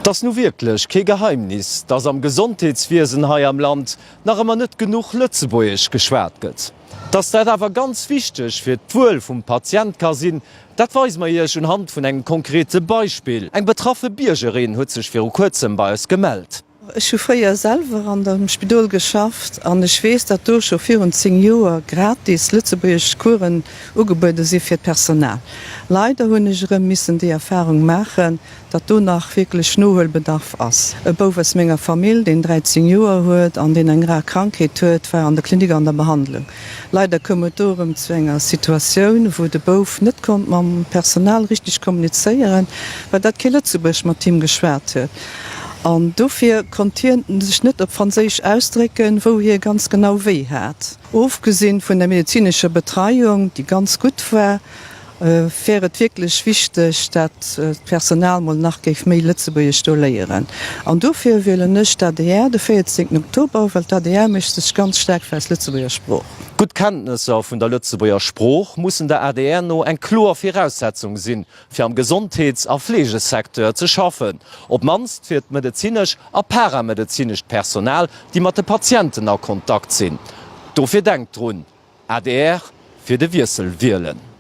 Et ass nu wierklech kee Geheimnis, dass am Gesondheetswiesen hei am Land nach ëmmer net genuch Lëtzebuergesch geschwat gëtt. Dass dat awer ganz wichteg fir d'Wuel vum Patient ka sinn, dat weise mer Iech unhand vun engem konkrete Beispill. Eng betraffe Biergerin huet sech viru kuerzem bei eis gemellt. Ech hu fréier selwer an dem Spidol geschafft an ech weess, datt do scho virun 10 Joer gratis lëtzebuergesch Coursen ugebuede si fir d'Personal. Leider hunn ech erëm missen déi Erfarung maachen, datt do nach wierklech Nohuelbedarf ass. E Bouf aus menger Famill, deen 13 Joer huet an deen eng rar Krankheet huet, war an der Klinik an der Behandlung. Leider koum et do erëm zu enger Situatioun, wou de Bouf net konnt mam Personal richteg kommunizéieren, well dat kee Lëtzebuergesch mat him geschwat huet. An dofir konnt hien sech net op Franséisch ausdrécken, wou hie ganz genau wéi hat. Ofgesinn vun der medezinescher Betreiung, déi ganz gutt war, Wär et wierklech wichteg, dat d'Personal mol nach géif méi Lëtzebuergesch do léieren. An dofir wielen ech d'ADR de 14 Oktober, well d'ADR mécht sech ganz staark fir eis Lëtzebuerger Sprooch. Gutt Kenntnesser vun der Lëtzebuerger Sprooch mussen der adr no eng kloer Viraussetzung sinn, fir am Gesondheets a Fleegesecteur ze schaffen, op d'mannst fir d'medezinesch a paramedezinescht Personal, déi mat de Patienten a Kontakt sinn. Dofir denkt drun, Adr fir de Wiessel wielen.